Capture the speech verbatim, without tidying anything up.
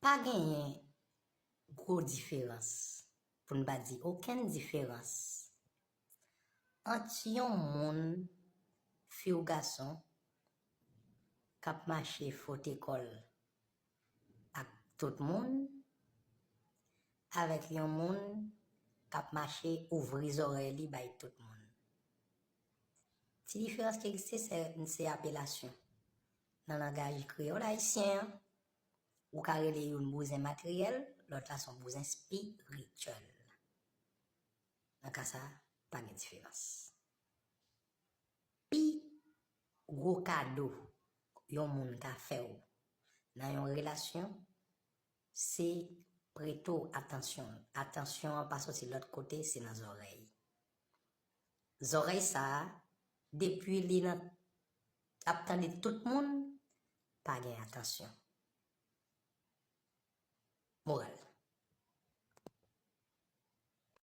Pa genyen gwo diferans, pou n pa di okenn diferans, ant yon moun, fi ou gason, k ap mache fwote kò l ak tout moun, avèk yon moun k ap mache ouvri zòrèy li bay tout moun. Ti diferans ki egziste, se, se apelasyon. Nan langaj kreyòl ayisyen an, ou ka rele youn bouzen materyèl, lòt la se yon bouzen espirityèl. Nan ka sa, pa gen diferans. Pi gwo kado yon moun ka fè w nan yon relasyon, se prete w atansyon. Atansyon an pa soti lòt kote, se nan zòrèy. Zòrèy sa a, depi li nan, ap tande tout moun, pa gen atansyon.